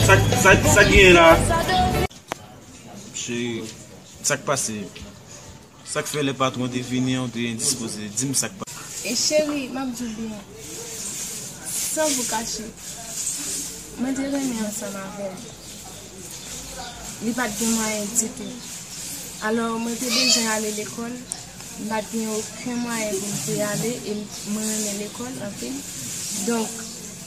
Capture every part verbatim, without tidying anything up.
Sa, sa, sa k genyen la? Cheri, sa k pase? Sa k fè lè patwon te vini an, ou te endispoze? Di m sa k pase. E cheri, m ap di w byen, san pou kache, mwen te renmen ansanm avè l. Li pa t gen mwayen ditou. Alò, mwen te bezwen ale lekòl. M pa t gen okenn mwayen pou m te ale e mwen renmen lekòl anpil. Donk,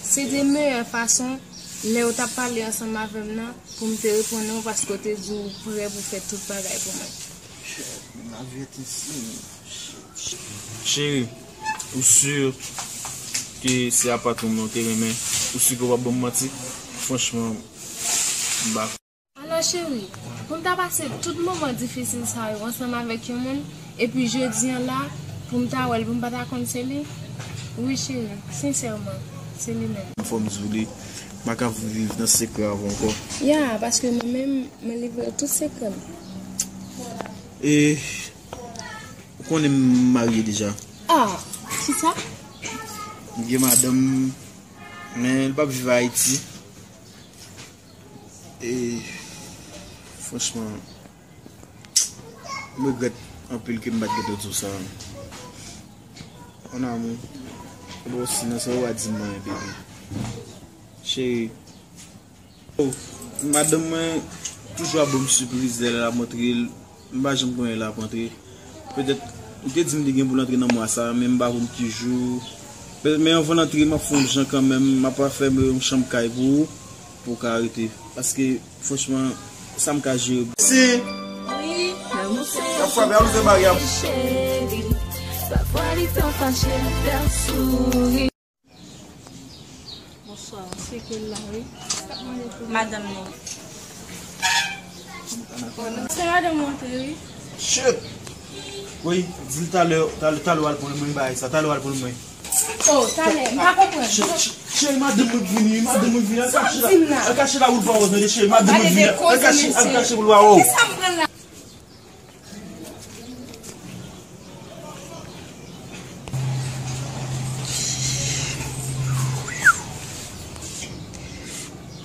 se te meyè fason, lè w t ap pale ansanm avè m nan, pou m te reponn ou, paske w te di w prè pou fè tout bagay pou mwen. Shit, m avèti si. Shit, shit. Cheri, ou si ke se a patwon nan ou te renmen? Ou si ke w p ap ban m manti? Franchman, m pa. Alò, cheri, pou m ta pase tout moman difisil sa yo ansanm avèk yon moun, epi jodi an la, pou m ta wè l, pou m pa ta konn se li? Wi, cheri, sensèman, se li menm. Fò m di w li, m pa ka viv nan sekrè avè w ankò. Ya, paske mwen menm, mwen livre w tout sekrè m. E, ou konnen m marye deja. Ah, kisa? M gen madanm, men l p ap viv Ayiti. E, franchman, m regrèt anpil ke m pa t gentan di w sa. Mon amour, bon, sinon se ou a di m mwen, baby. Cheri. Oh, madanm mwen toujou ap ban m sipriz lè l ap antre. M pa janm konnen lè l ap antre. Petèt, li te di m li gen pou l antre nan mwa sa, men m pa konn ki jou. Petèt, men anvan l antre, m ap fè yon jan kanmenm, m ap fè yon chanm kay pou ou, pou w ka rete. Paske, franchman, sa m ka jere. Si. Wi. Ap frape, ap ouvè bagay ap. Cheri, pafwa li tan fache, fè w souri. Bonswa, se ke l la, wi. Madanm li. Se madanm mwen, wi. Shit! Wi, di l talè, talè, talè w al pran mwen bagay sa, talè w al pran mwen. Oh, talè, m pa konprann. Shit, shit, shit, madanm mwen vini, madanm mwen vini, al kache la, al kache la, ou l pa wè, tande, shit, madanm mwen vini, al kache, al kache pou l pa wè. Kisa m pran la?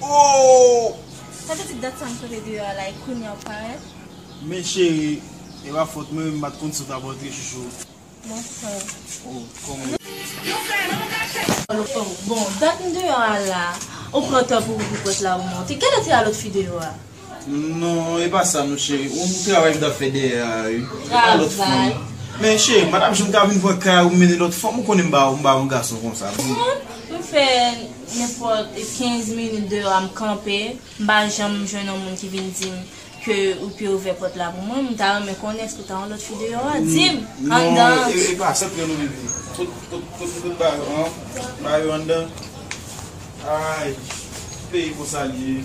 Oh! Sa vle di dat sa m kanpe deyò a la, e kounye a w parèt? Men cheri, e pa fòt mwen, m pa t konn si w t ap antre, chouchou. Bonswa. Oh, kòman? Bon, dat m deyò a la, ou pran tan pou w ouvri pòt la, ou monte. Kilè te a lòt fi deyò a? Non, e pa sa non, cheri. Yon travay m t ap fè dèyè a, wi. E pa lòt fanm. Men, cheri, m pa t ap janm ka vin pran kay ou mennen lòt fanm. Ou konnen m pa, m pa yon gason konsa. M fè nenpòt kenz minit deyò a, m kanpe. M pa janm jwenn yon moun ki vin di m ke ou pye ouvè pòt la pou mwen. M ta renmen konnen èske w ta yon lòt fi deyò a. Di m, anndan. Non, e, e pa sa, non, bebe. Kot, kot, kot, kot bagay yo, an? Bagay yo anndan. Ay, peyi konsa l ye.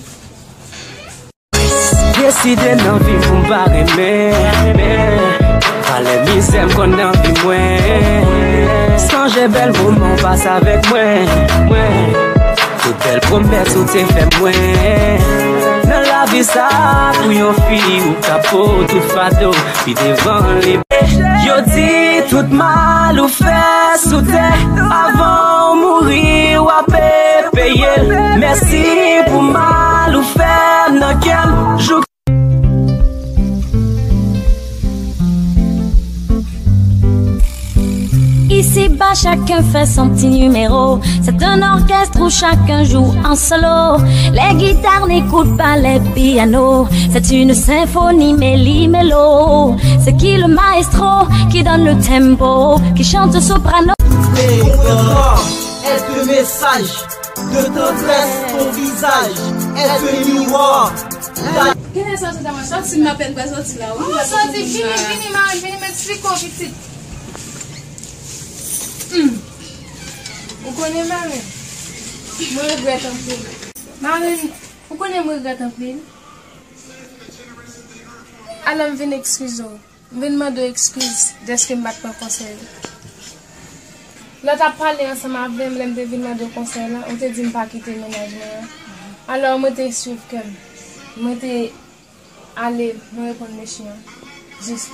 Deside nan vi m pou m pa renmen. Valè mizè m konn nan vi mwen. Sonje bèl moman w pase avèk mwen. Tout bèl pwomès ou te fè mwen. Nan lavi sa, pou yon fi ou ka po tout fado. Pi devan li. Yo di tout mal ou fè sou tè, avan w mouri, w ape peye l. Mèsi pou mal ou fè nan kè m. Jou Ici-bas, chacun fait son petit numéro. C'est un orchestre où chacun joue en solo. Les guitares n'écoutent pas les pianos. C'est une symphonie méli-mélo. C'est qui le maestro qui donne le tempo, qui chante soprano? Baby girl, est-ce que message de tendresse ton visage est un miroir? Genlè sa w sot avè sòti, m apèn pral sòti la, wi. Ou sòti, vini, vini, marenn, vini, m eksplike w, pitit. Hmm. Ou konnen, marenn, mwen regrèt anpil. Marenn, ou konnen m regrèt anpil. Alò, m vin eskize w. M vin mande w eskiz dèske m pa t pran konsèy ou. Lè w t ap pale ansanm avè m, lè m te vin mande w konsèy la, ou te di m pa kite mennaj mwen an. Alò, mwen te swiv kè m. Mwen te ale, mwen reponn mesye an. Jis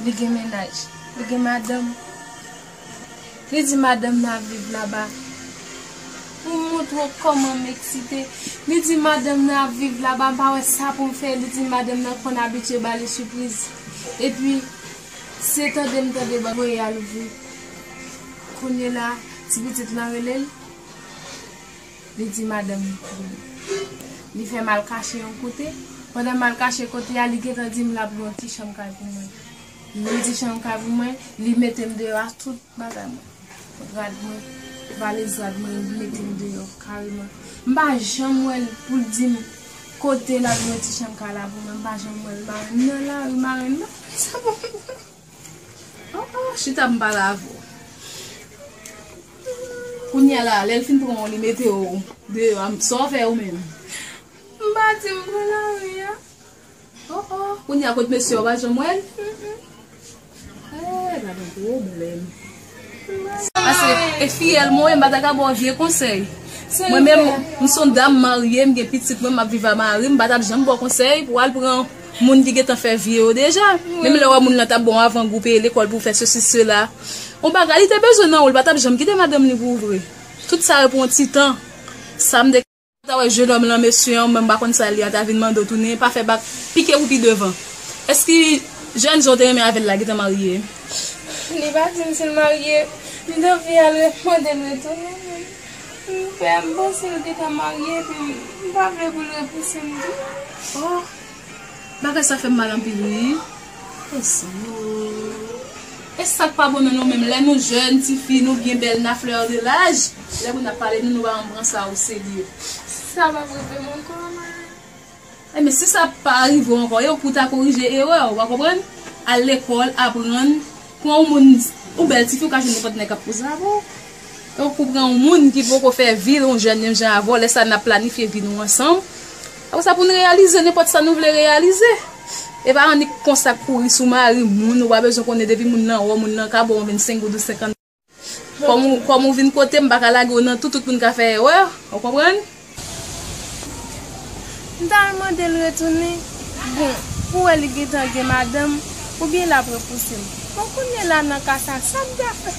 li gen mennaj, li gen madanm. Li di madanm nan ap viv laba. Pou Montre w kòman m eksite. Li di madanm nan ap viv laba, m pa wè sa pou m fè. Li di madanm nan konn abitye ba li sipriz. Epi, se tande m tande ban voye al ouvri. Kounye la, ti pitit lan rele l. Li di madanm li fè m al kache yon kote. Pandan m al kache kote a, li gentan di m l ap lwe yon ti chanm kay pou mwen. Li lwe ti chanm kay pou mwen, li mete m deyò ak tout bagay mwen. Rad mwen, valiz rad mwen, li mete m deyò kareman. M pa janm wè l pou l di m kote l ap lwe ti chanm kay la pou mwen. M pa janm wè l. Marenn nan lari, marenn nan. Sa bon. Oh, oh, chita m pale avè w. Kounye a la, lè l fin pran w, li mete w deyò a, sa w fè ou menm? M pa di m pran lari a. Oh, oh, kounye a kot mesye a, w pa janm wè l? Eh, gad yon pwoblèm. Paske e fiyèl mwen, m pa ta ka ba w vye konsèy. Mwen menm, m se yon dam marye, m gen pitit mwen, m ap viv a mari m, m pa t ap janm ba w konsèy pou w al pran moun ki gentan fè vye yo deja. Menm lè w wè moun nan t ap ba w avangou, peye lekòl pou w fè sesi, sela. Yon bagay, li te bezwen nan ou, li pa t ap janm kite madanm li pou ou vre. Tout sa yo pou yon ti tan. Sa m te ta wè jenòm lan, mesye an, mwen m pa konn sa li a, ta vin mande w tounen, pa fè bak, pike pou pi devan. Èske jèn jan w te renmen avè l la gentan marye? Li pa di m si l marye, li t anvi al re-, mande l retounen, men m fè, m panse l gentan marye, epi m pa vle pou l repouse m tou. Oh. Bagay sa fè m mal anpil, wi. O Senyè. E sa k pa bon nan nou menm, lè nou jèn, tifi, nou byen bèl, n a fleur de l'âge, lè moun ap pale nou, nou pa janm pran sa o serye. Sa p ap rive m ankò, mwen. E men si sa pa rive w ankò, e ou pou ta korije erè w, w a konprann? Al lekòl, aprann, pran yon moun, ou bèl tifi, ou ka jwenn nenpòt nèg k ap poze avè w. Tankou pran yon moun ki poko fè vi l, yon jèn menm jan avè w, lè sa n ap planifye vi nou ansanm. Apre sa, pou n reyalize nenpòt sa nou vle reyalize. E pa annik konsa kouri sou mari moun, ou pa bezwen konnen depi moun nan wè w, moun nan ka ba w vennsenk goud ou senkant. Kòm ou, kòm ou vin kote m, m pa ka lage w nan tou, tout moun ka fè erè, ou konprann? M t al mande l retounen. Bon, pou wè li gentan gen madanm, oubyen l ap repouse m. Bon, kounye la nan ka sa, sa m ta fè?